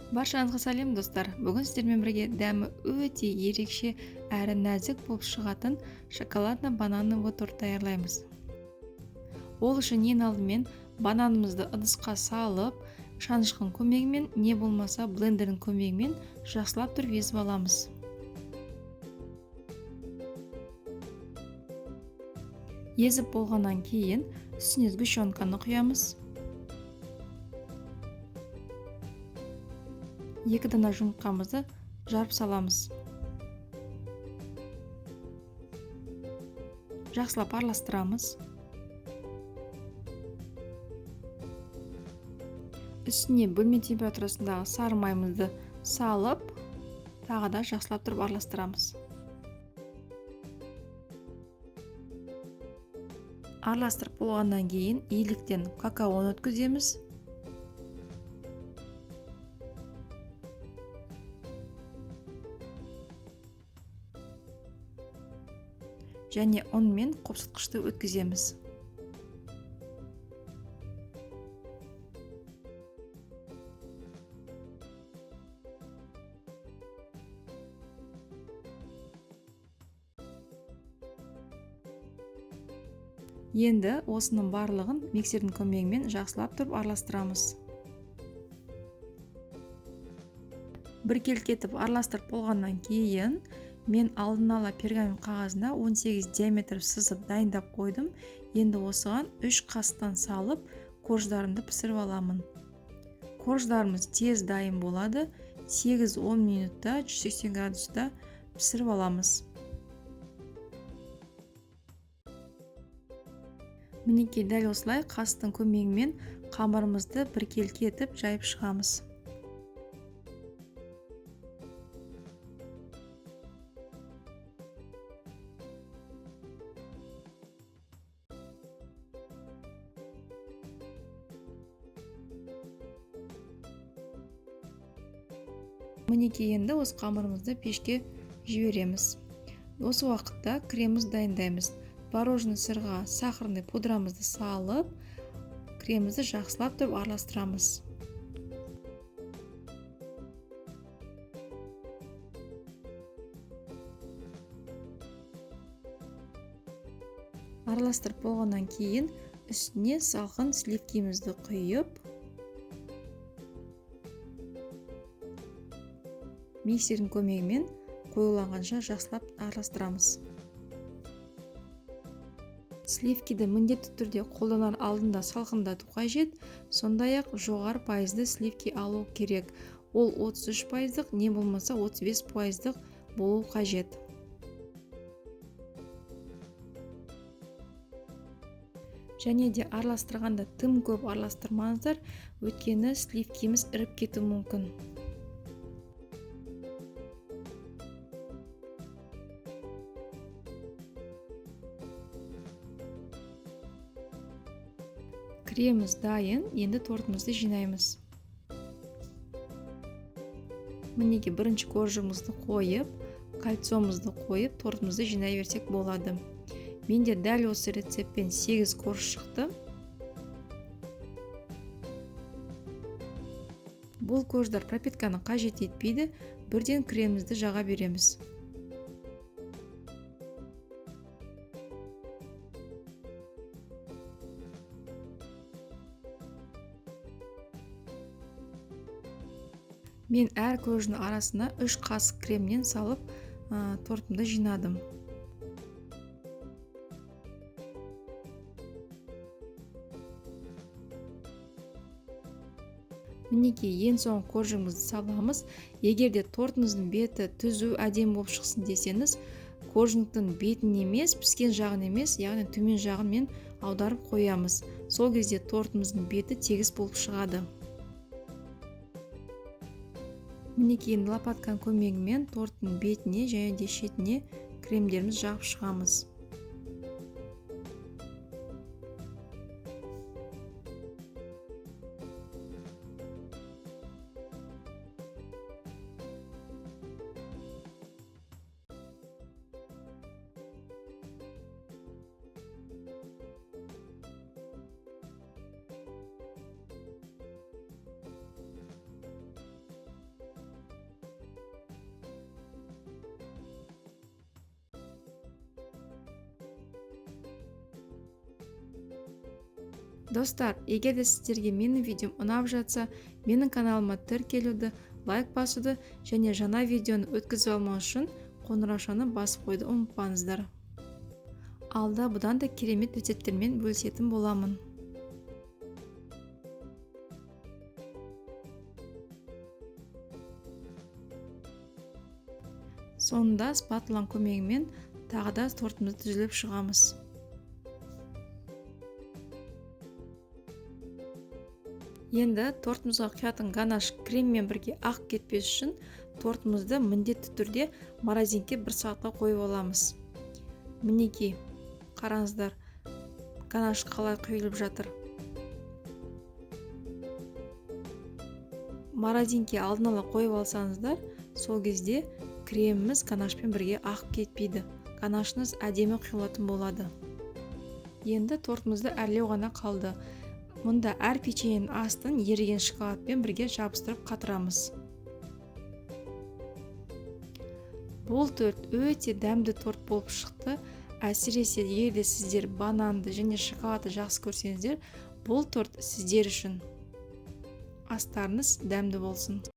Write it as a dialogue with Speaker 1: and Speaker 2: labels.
Speaker 1: Баршаңызға сәлем, достар. Бүгін сіздермен бірге дәмі өте ерекше әрі нәзік болып шығатын шоколадно-банановый торт даярлаймыз. Ол үшін ең алдымен бананымызды ыдысқа салып, шанышқының көмегімен, не болмаса блендердің көмегімен жақсылап тұрып езіп аламыз. Езіп болғаннан кейін үстіне сгущенканы құямыз. 2 дана жұмыртқамызды жарып саламыз. Жақсылап араластырамыз. Үстіне бөлме температурасындағы сары майымызды салып, тағы да жақсылап тұрып араластырамыз. Араластырып болғаннан кейін еліктен какаоны өткіземіз. Және ұнмен қопсытқышты өткіземіз. Енді осының барлығын миксердің көмегімен жақсылап тұрып араластырамыз. Біркелкі етіп араластырып болғаннан кейін мен алдын ала пергамент қағазына 18 диаметр сызып дайындап қойдым. Енді осыған 3 қасықтан салып корждарымды пісіріп аламын. Корждарымыз тез дайын болады. 8-10 минутта 180 градуста пісіріп аламыз. Мінекей дәл осылай қасықтың көмегімен қамырымызды біркелкі етіп жайып шығамыз. Мінекей енді осы қамырымызды пешке жібереміз. Осы уақытта креміміз дайындаймыз. Творожный сырға сахарный пудрамызды салып, кремімізді жақсылап тұрып араластырамыз. Араластырып болғаннан кейін үстіне салқын сливкимізді құйып, миксердің көмегімен қоюланғанша жақсылап араластырамыз. Сливкиді міндетті түрде қолданар алдында салқындату қажет, сондай-ақ жоғары пайызды сливки алу керек. Ол 33 пайыздық, не болмаса 35 пайыздық болу қажет. Және де араластырғанда тым көп араластырмаңыздар, өйткені сливкиміз іріп кетуі мүмкін. Креміміз дайын, енді тортымызды жинаймыз. Мінекей бірінші коржымызды қойып, кольцомызды қойып, тортымызды жинай берсек болады. Менде дәл осы рецептпен 8 корж шықты. Бұл корждар пропитканы қажет етпейді, бірден кремімізді жаға береміз. Мен әр коржының арасына 3 қасық кремнен салып, тортымды жинадым. Мінекей ең соңғы коржымызды саламыз. Егер де тортыңыздың беті түзу әдемі болып шықсын десеңіз, коржингтің бетін емес, піскен жағын емес, яғни төмен жағын мен аударып қоямыз. Сол кезде тортымыздың беті тегіс болып шығады. Мінекей енді лопатканың көмегімен торттың бетіне және де шетіне кремдерімізді жағып шығамыз. Достар, егер де сіздерге менің видеом ұнап жатса, менің каналыма тіркелуді, лайк басуды және жаңа видеоны өткізіп алмау үшін қоңыраушаны басып қоюды ұмытпаңыздар. Алда бұдан да керемет рецепттермен бөлісетін боламын. Соңында спатуланың көмегімен тағы да тортымызды түзіліп шығамыз. Енді тортымызға құятын ганаш креммен бірге ағып кетпес үшін тортымызды міндетті түрде морозилкаға 1 сағатқа қойып аламыз. Мінекей, қараңыздар, ганаш қалай құйылып жатыр. Морозилкаға алдын ала қойып алсаңыздар, сол кезде креміміз ганашпен бірге ағып кетпейді. Ганашыңыз әдемі құйылатын болады. Енді тортымызды әрлеу ғана қалды. Мұнда әр печеньенің астын еріген шоколадпен бірге жабыстырып қатырамыз. Бұл торт өте дәмді торт болып шықты. Әсіресе егер де сіздер бананды және шоколадты жақсы көрсеңіздер, бұл торт сіздер үшін. Астарыңыз дәмді болсын.